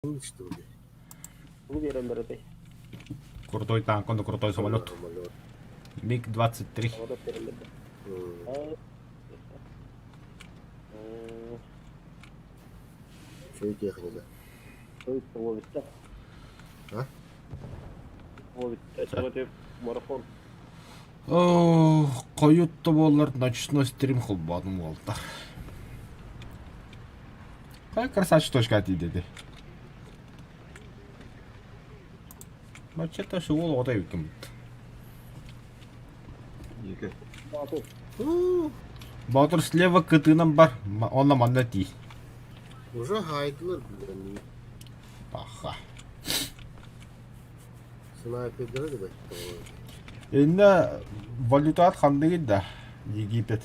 Что ли? Тугу биэрэллэр этэй? Крутой танк, он крутой самолет. Самолет. МиГ-23. Самолет биэрэллэр да. Үчүгэй техника. Ловится. А? Ловится. Это марафон. О, хойут да буоллар ночной стрим холбоотум уолтар. Хай красавчик точка тиийдэ Баччата суол оҕото эбиккин Екі. Боотур. Боотур слева кытыынан бар, онно манна тиий. Уже хаайдылар блин. Паха. Снайпердері да бәтті. Инна валютаат хандыгын да Египет.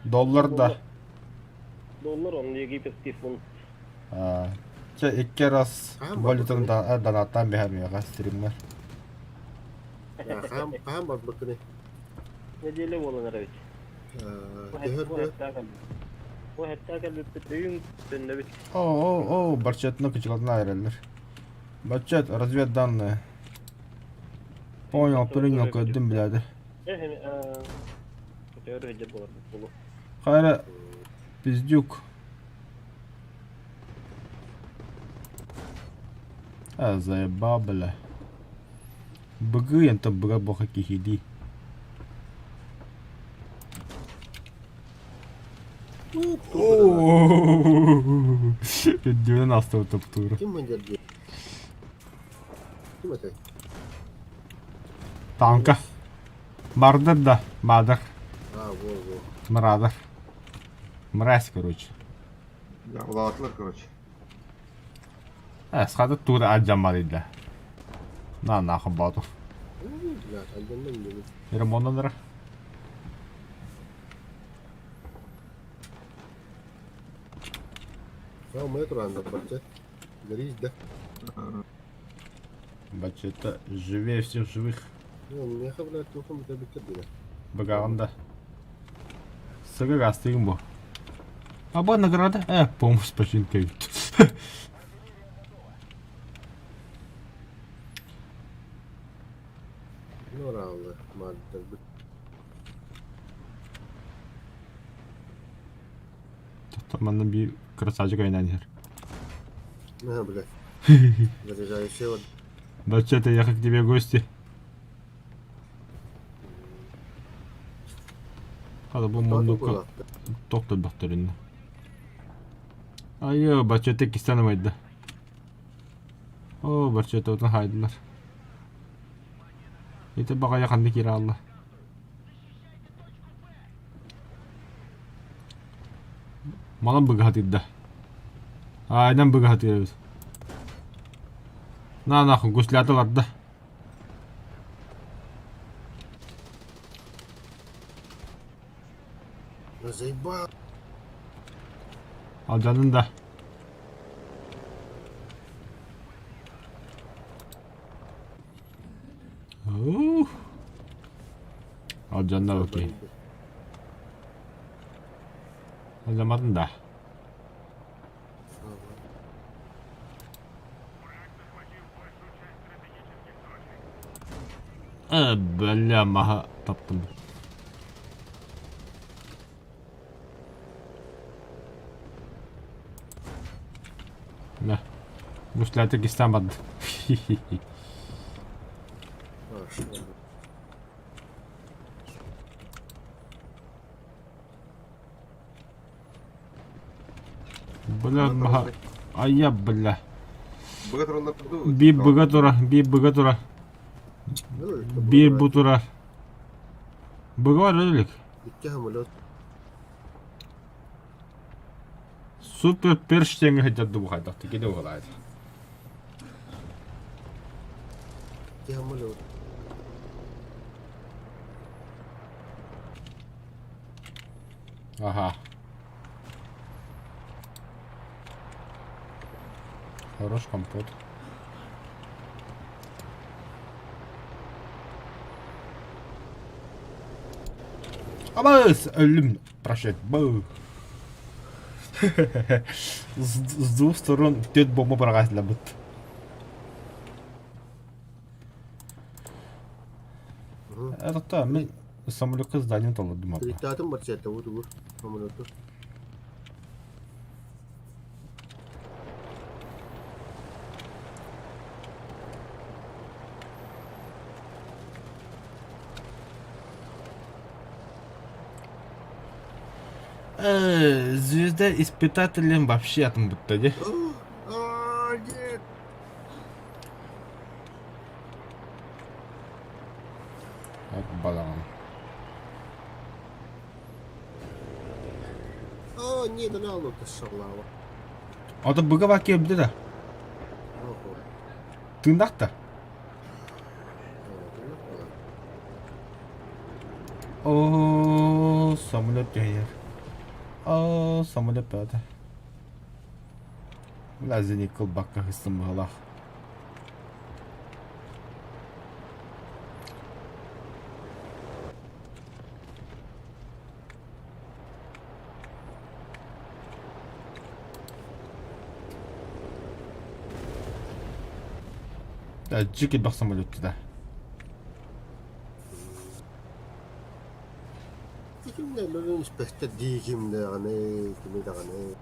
Доллар да. Доллар он египетский фунт. Чэ икки раз валютаны донаттаан биһэр миэхэ стримнэр. Хаан хаан барбыккыный? Неделя буолан эрэбит. Бу хэттээх кэлбиппит өйүн төннөбүт. О, о, о, барчатына кычыкалтына эрэллэр. Баччат, разведданные. Понял, принял, көрдүм билээди. Хайра, пиздюк. А, заебал, бля. Быгы ентен быга боха киһилии. Үрдүнэн астыбыт топтуур. Ким мындыр Ким этэй? Танка. Бардыр да, Баадыр. А, во, во. Мыраадыр. Мразь, короче. Да, улаатылар, короче. Э, схата тура алдьаммарыйда. На нахуй Боотур. Блядь, алдьанным диэбит. Ремоннанара. Саамай турааннар бачча. Гриш да. Баччата живее всех живых. Ну, миэхэ, блядь, туохум бүтэ дире. Быгаҕын да. Сыгы гастыгын бу. Аба награда? Э, помощь починка эбит. Ну, раалы, мааддарбыт. Манна биир красавчик айнаан иһэр. На, блядь. Заряжающий вот. Бачча, я к тебе гости. Хата бу муннукка тохтор бахтарынна. Айы, баччата кистан ымайда. О, баччата отун хайдылар. Ити баҕайы ханна киирэ хаалла. Малан быгаһатыйда. Аайынан быгаһатыйабыт. На нахуй гуслята барда. Заебал. Алдьанын да. Ух. Алдьанна окей. Алдьамматын да. Э, бля, маһа таптым. Да. Гуслята кистан барды. Бля, маһа. Айя, бля. Быга тураллар дуу? Биир быга тура, биир быга тура. Биир бу турар. Быга бар өлүк. Икки самолет. Супер перштеҥҥэ сылдьар дуу хайдах кини уһулаайт. Икки самолет. Ага. Хорош компот. Абыс! Өлүм! Прощать. Бу. С двух сторон түөрт бомба быраҕаатыларбыт. Это мин самолекка здание толордум апа. Приттаатын барчата бу тугу самолету. Звезда испытателем вообще атын бутта дии. Нет! Балаҕан. О, нет, она лута шалава. Ото быга баки өлбүтэ да. Тыындаах да. О, самолет түһэр. О, самолет баата. Бля, зеникл бакка хыстым быһылаах. Дьик элбэх самолет да. Кимнэ лөрүн испэхтэр дии кимнээҕиний, кими даҕаны.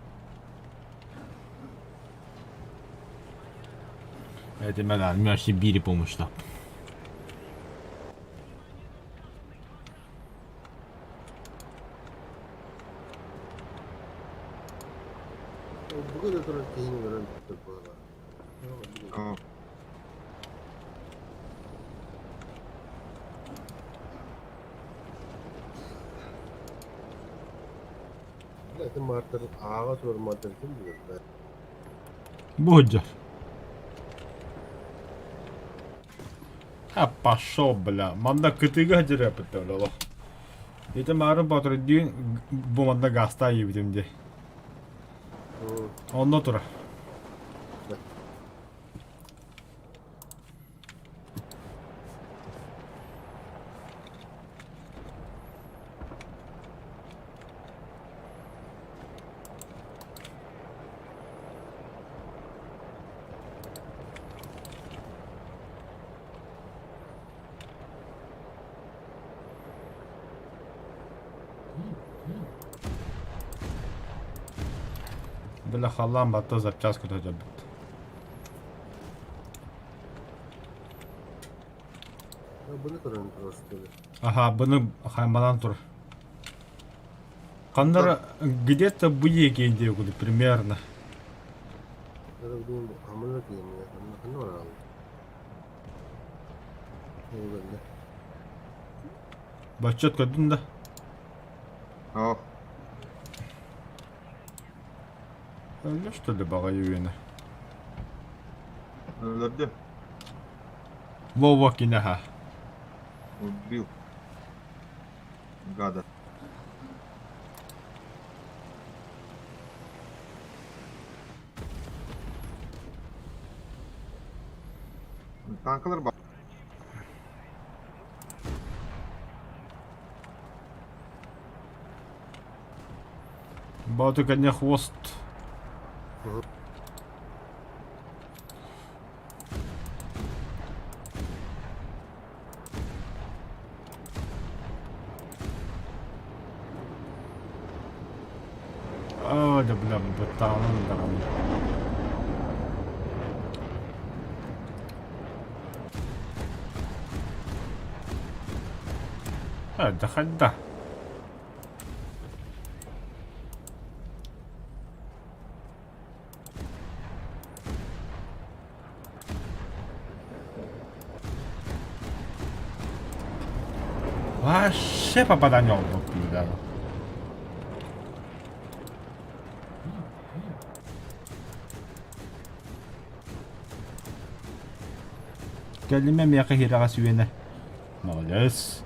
Этимэ даҕаны, мен вообще биири помощьтаах. Бүгүн да турар киһини көрөн туттар буолар. Ити маартар ааҕа турар маартар ким билэр? Бу сылдьар. А пошел, бля. Манна кытыыга сылдьар эппиттэр бля олох. Ити маарын Батырдыын бу манна гаастаа иэбитим дии. Онно турар. Бля халлаан батта запчаска төтөрбүт. Бұны көрөн просто. Аха, бұны хаймалан тур. Ханнара где-то бу диэки диэ курдук примерно. Баччат көрдүн да? Оо. Өллө что ли баҕайы үөнэ? Өлөрдө. Вова кинэхэ. Убил. Гада. Танкалар бар. Боотур кэннэ хвост. Оо, да бля, бытаанын даҕаны. Да хайда. Вообще попадание oldu да. Кэллим миэхэ хирэҕэ сүөнэ. Молодец.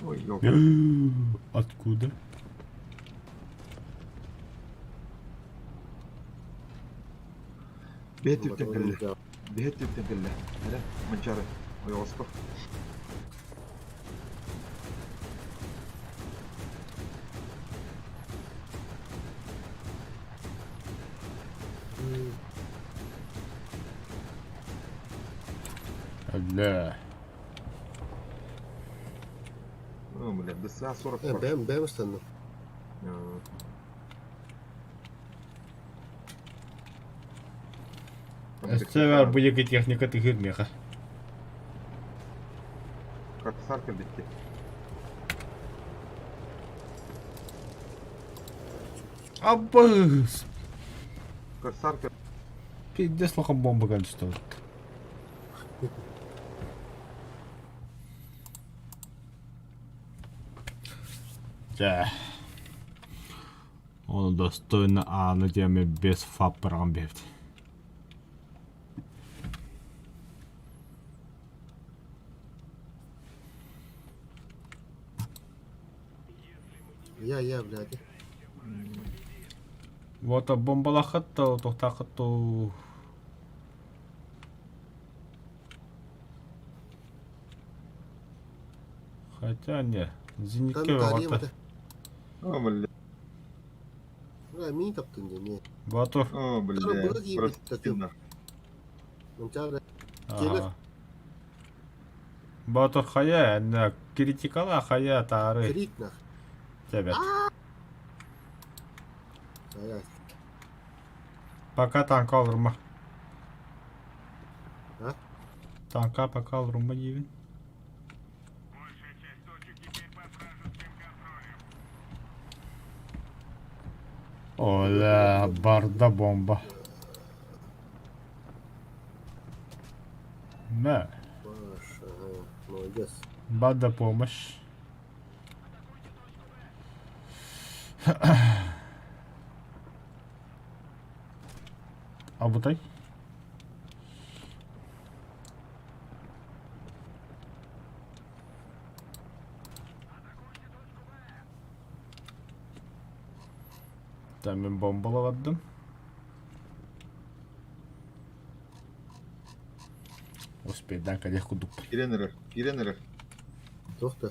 Ой, ёлка. Откуда? Бэйэ түптэн кэллэ. Бэйэ түптэн кэллэ. Эрэ, Манчаары. Ойоҕоско. Өллө. О, бля, ДСА 40 Э, бар. бэм, бэм ыстанным. Өссө бар бу яки техника тыһыр миэхэ. Корсар кэлбитти. Аббыс! Корсар кэл. Пиздец лохан бомба кэлистэ. Дьэ. Ону достойно ааны диэми без фап быраҕан биэрбит. Я, я, блядь. Вот бомбалахыт то, тохтаахыт то. Хотя не, зенитке Там тарим баҕата. это. О, бля. Бля, мин таптын дии, не. Батор. О, бля. Было ебать, Прости, Манчаары. Келер. Ага. Батор хайа, на критикала хайа тары. Крик нах. Тебет. Ая. Пока танка алырма. А? Танка пока алырма диибин. Оля, барда бомба. Мэ. Маш, ага, молодец. Бада помощь. Абытай. Там мен бомбалабадым. Успейдан кэлиэх курдукпун. Киирэн эрэр, киирэн эрэр. Туох да?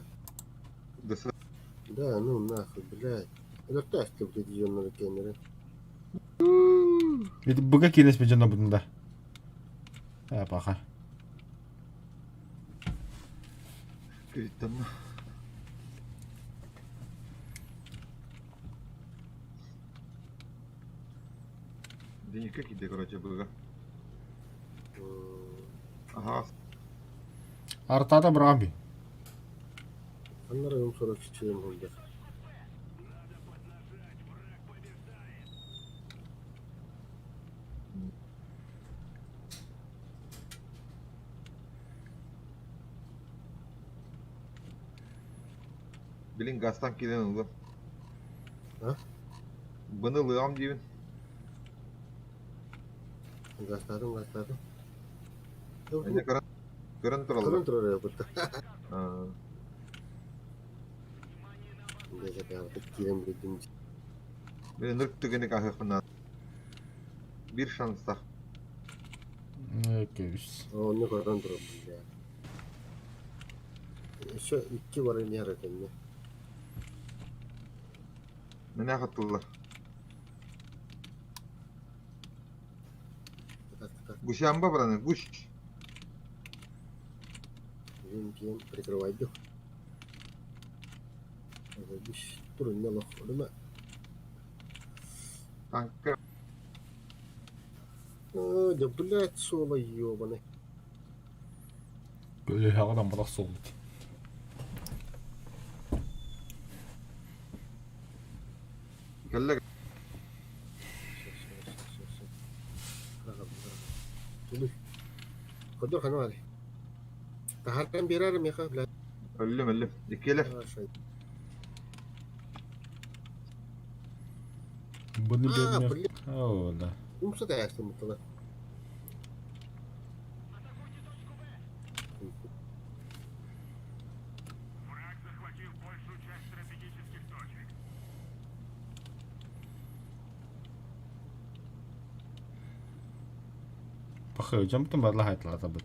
Да Да, ну нахуй, блядь. Өлөртө блядь, дьоннор кэннэрин. Ити быга киинэспит дьонобутун да. Ээ, паха. Кыйтанна. Денежка киирдэ, короче, быга. Ага. Артата быраҕан би. Аннара ым 44 булдuk. Билин газтан киирэн ыллым. А? Быны ылыам диибин. Газтадым, газтадым. Эмиэ көрөн көрөн тураллар. Көрөн турар эбит. Аа. Киирэн билдим. Мин ынырык түгэни аһыахпын наада. Биир шанстаах. Кэбис. Онно көрөн турар бля. Еще икки бар эмиэ этэннэ. Мэнэ хаттыллар. Гусямба бараны, гусь. Пиэн прикрывайдых. Туруннялох олума. Танка. Да, блядь, соло ёбаный. Көлүһэҕин амматах суолбут. Кэллэ. Ходу ханвали. Тахардан берер меха, блядь. Өллүм, өллүм. Иккиэлэр. Буну А, бермек. блин. О, да. Умса да ясно мутала. Пахы, дьомтон барла хайталатабыт.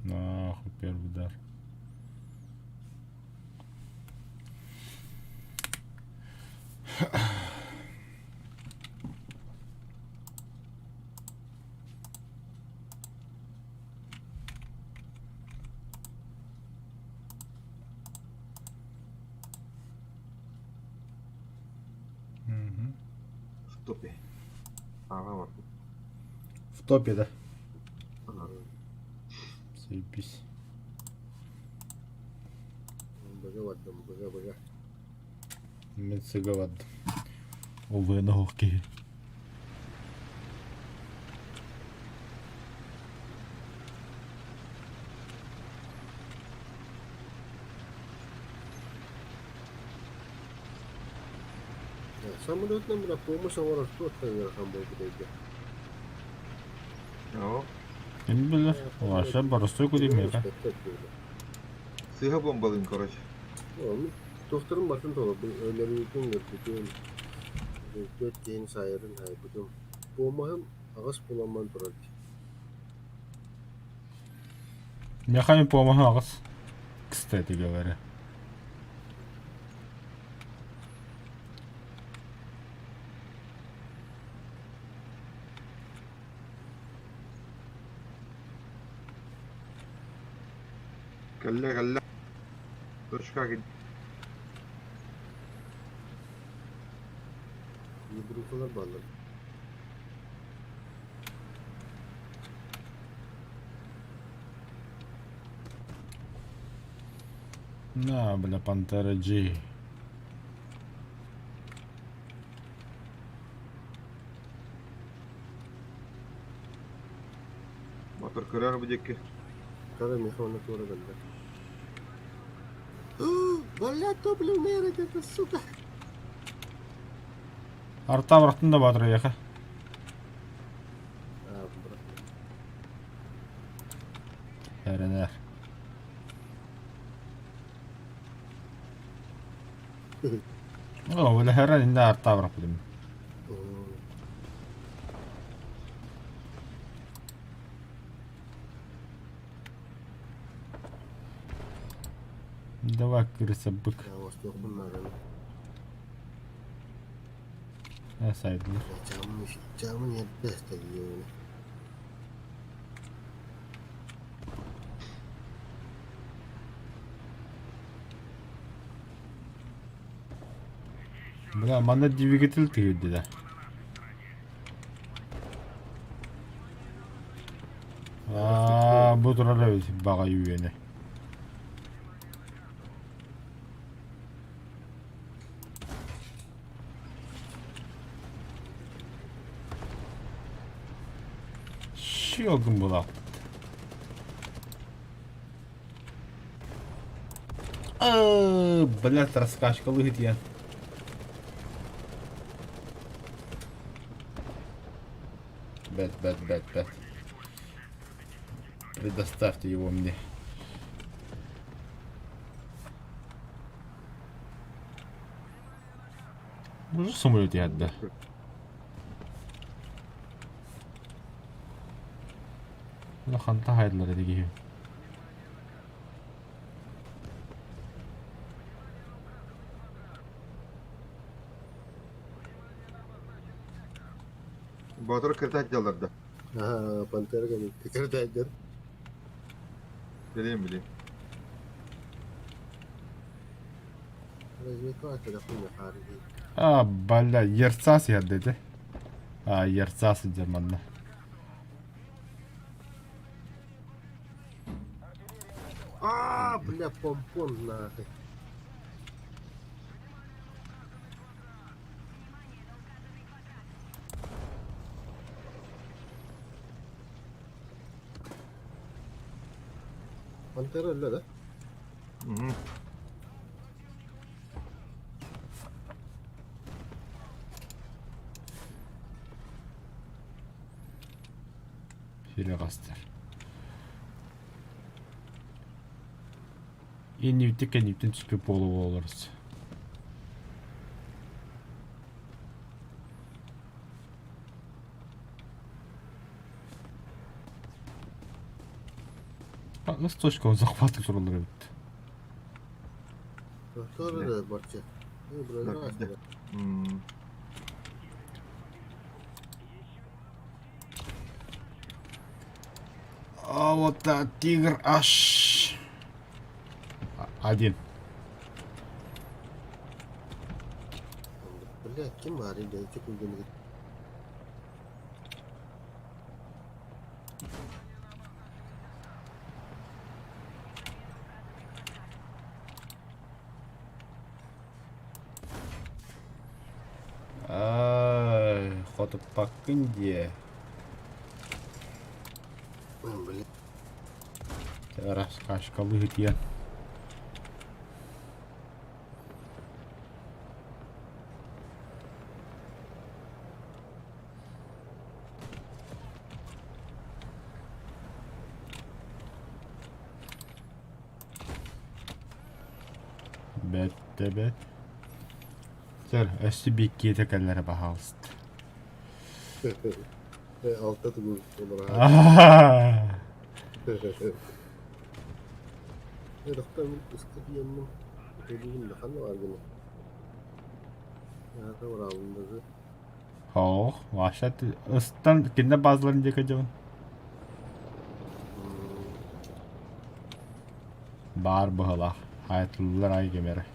Нахуй первый удар. Мгм. В топе. Ага, вот. В топе, да? Ага. Заебись. Быга бардым, быга быга. Мен сыга бардым. Ол оһох киһи. Самолетным бля помощь оҥорор туохтан ыарахан буолбут эйгэ. Оо. Ким билэр, Ваша боростуой кудим миэхэ. Сыыһа бомбалыын, короче. Туохтарын бартын толордум, өлөрүүтүн өлөрбүтүм, түөрт киһини саайарын саайбытым. Помоһым аҕыс буламман турар дии. Миэхэ мин помоһум аҕыс. Кстати говоря. Кэллэ, кэллэ. Точка Ебрухалар бааллар. На, бля, Пантера G. Мотор көрөр бу диэки. Кара механа туора кэллэ. Бля, топливный это, сука! Арта бырахтын да баатыр эйиэхэ. А, брат. Эрэнэр. О, бля, хэрэн иннэ арта бырахпытым. Давай, крыса, бык. Оҥостуохпун наада. Сайдылар. Чаамын чаамын эрдэ диэбинэ. Бля, манна двигатель тыырды да. Аа, бу турар эбит баҕа үөнэ. Щелком была. Блядь, раскачка лыгит я. Бэт, бэт, бэт, бэт. Предоставьте его мне. Уже самолет я да. Ханта хайдылар эдиги. Боотур кырта дьалларда. Аа, Пантера кырдайдыр. Билиим билиим. А, бля, ерцас ярдети. А, ерцас сылдьар манна. А, бля, помпон нахуй. Пантера өллө да? Мгм. Сирэҕэстэр. Иннибиттик кэнниттэн түспүт буола-буола олорор. Нас точка захвата тураллар эбит. Тоже барча. А вот а, тигр аж один. Бля, ким баар ити күлгүнү Ай, хотуппаккын диэ. Бля. Раскашкалы ытыйан. Бэт да бэт. Сэр, өссө бииккиэтэ кэллэрэ баһаалыста. Алта тугу олорор. Доктор, ыстатыйаммын төлүүбүн ханна бааргыный? Аата быраабыллары Хоох, вообще ыстан кинде базаларын диэки дьон. Баар быһылаах. Хайатыллар ай кэмэрэ.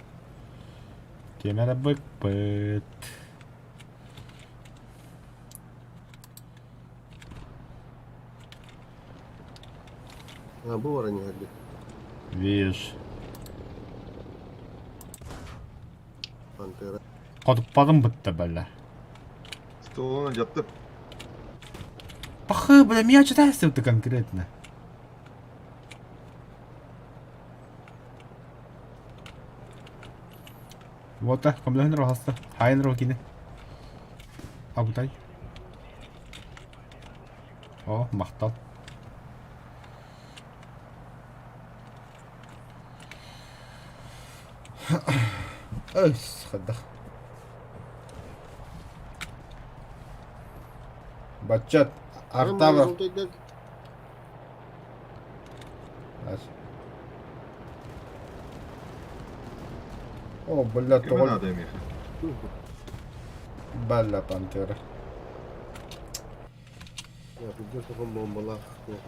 Кэмэрэ быкпыт. А, бу баран иһэрбит. Видишь. Пантера. Хотуппатым бытта бэлэ. Столун дьаттып. Пахы, бля, меня читайся ты конкретно. Вот так, комлehын рохаста. Хайын рохини. Абутай. О, махтал. Өс, хайдах. Баччат, Артава. О, бля, Кими тоҕо наада эмиэхэ? Бalla пантера. Я тоҕо бомбалаах туох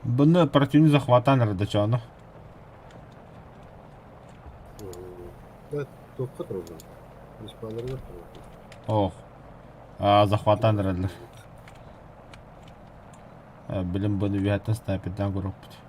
Бұны противник захватан радачаны. Туохха тураллар? Испаннарга тураллар. Ох. А, захватан радылар. Билим бұны виһаттан снайпердан көрөкпүт.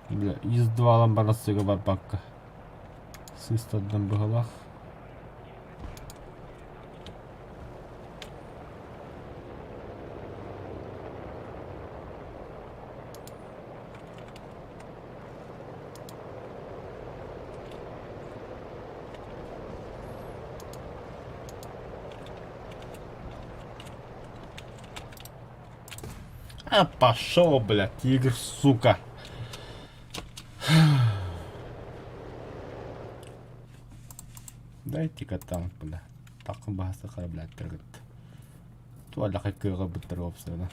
Бля, из-2 барасыга барбакка. Сыстаддан быһалах. А пошел, бля, тигр, сука. Дайте-ка танк, бля. Такын баһасы хара блядтар кытта. Туаллахай кыаҕа буттар уопсайынан.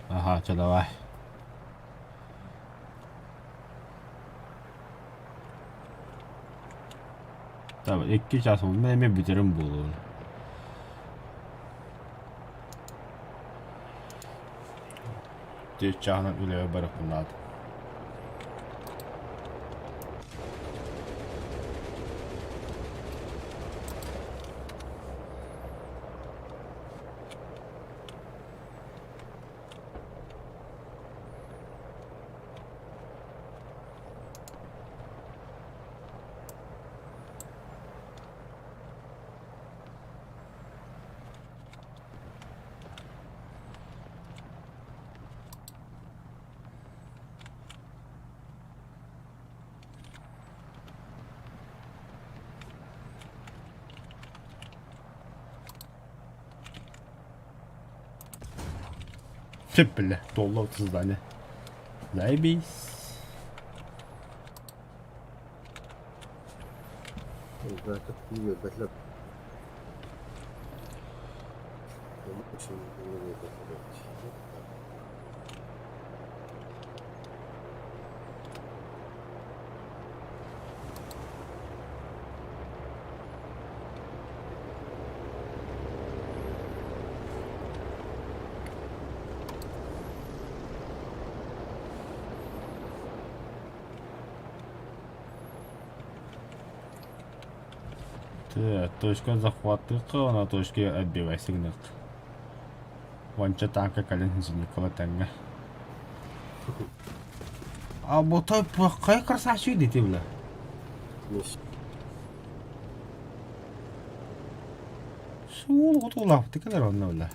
Ага, что давай. Tamam, 2 час онно эмиэ бүтэрим буолуо. Түөрт чааһынан үлэбэ барыахпын наада. Чеп, бля, туолла создание. Заебись. Точка захватыка, она точки отбивай сигнал. Уонча танка кэлин Никола тэҥҥэ. А бута хайа красавчик дити бля. Суул отулаапты кэлэр онно бля.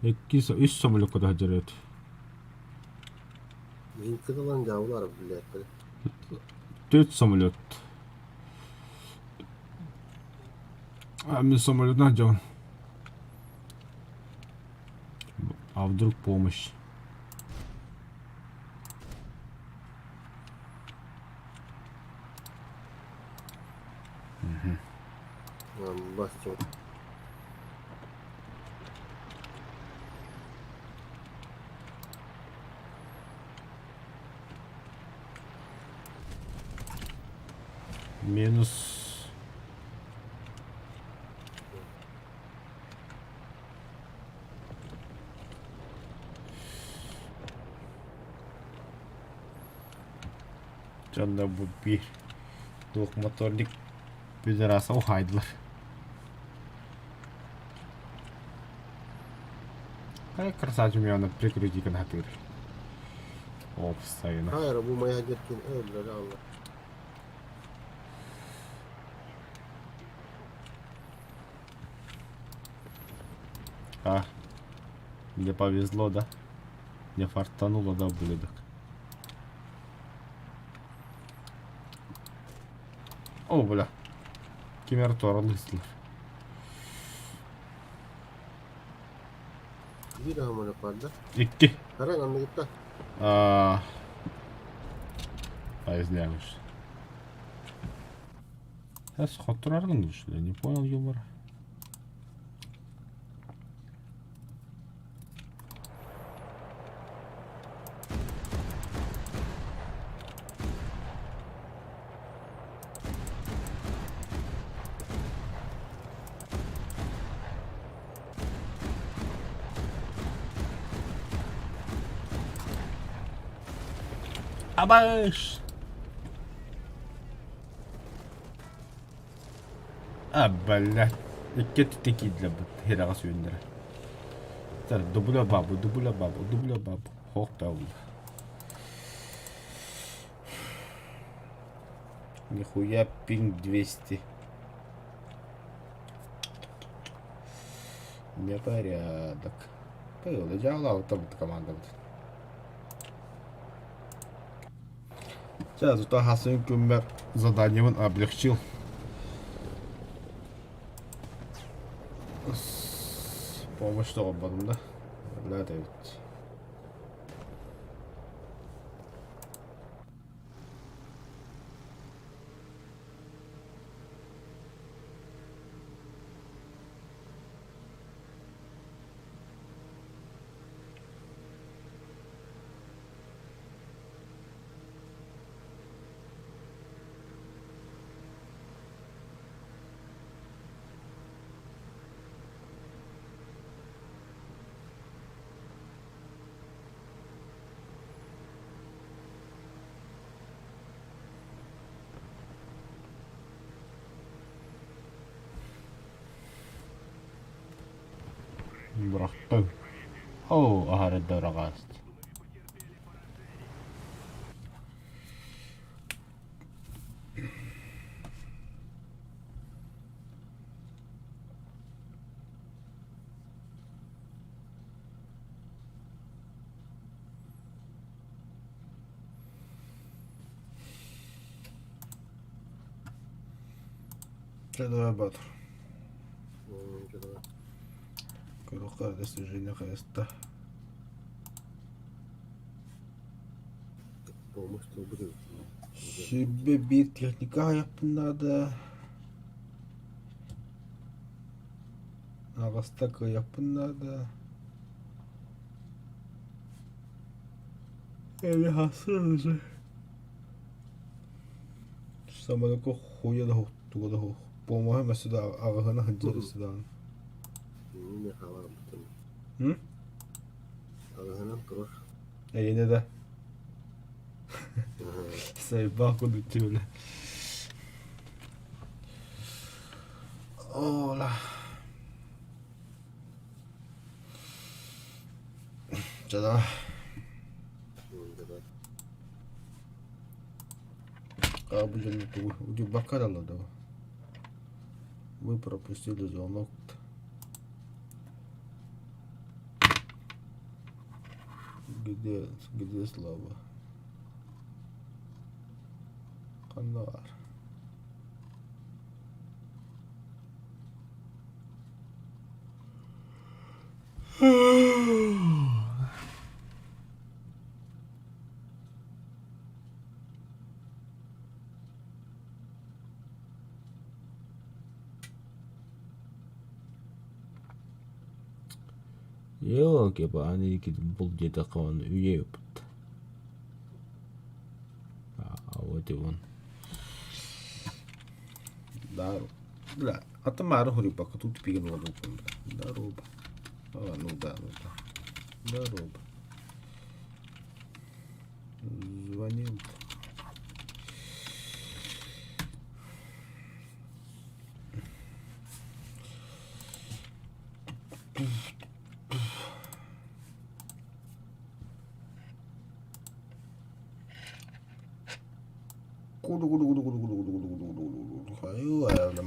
Икки үс самолёкка да сылдьар эбит. Минкыдалан дьаабылар билээттэр. Төрт самолет. А мин самолетынан дьон. А вдруг помощь? Бастион. Минус. Дьонно бу биир двухмоторник пидораса уһаайдылар. Хайа красавчик меня прикрути гына Опсайына. Хайра бу мая деркин öldüler Allah. А, мне повезло, да? Мне фартануло, да, ублюдок. О, бля. Кимер туоралыыстылар. Биир аһыманы барда. Икки. Харан анныгытта. А, Поясняешь. Сейчас хотураргын что ли? Не понял юмора. Абаш! А, блядь. Икки өттүттэн киирдилэр бу хираҕа сүүннэрэ. Дубля бабу, дубля бабу, дубля бабу. Хоох да Нихуя пинг 200. Непорядок. Пойду, дьаалаабыт командабыт. Чэ, зато хасын күммэр заданиебын облегчил. С помощь оҕорботум да. Бля, эбит. Бырахтым. Оо, аһары дороҕост. Чэ, давай, Батыр. Көрүөххэ достижение хайаста. Сүүрбэ биир техника аһайахпын наада. Аҕыста кыайыахпын наада. Эми хасыр уже. Самолёкка хуя да туга да суох. Помоһа өссө да аҕыһына сылдьар өссө даҕаны. Мин хааларбытым. М? Аҕыһынан турар. Эйиэнэ да. Сайбаах курдук бile. Ола. Чэ давай. Давай. А бу дьону тугу утуйбакка эрэ да Вы пропустили звонок. Где, где Слава? Ханна баар? Елки-палки, бұл диэтэххэ уонна үйэ ыппыт. А вот и он. Да, бля, а Тамара хуруйбакка тут пигэн олорбуппун бля. Здорово. А, ну да, ну да. Здорово. Звонил.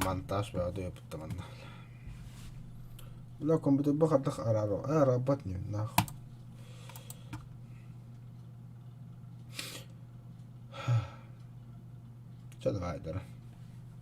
Монтаж бөҕө манна. Бля, компьютербар хайдах араабат ньуннаах. Чэ, давай,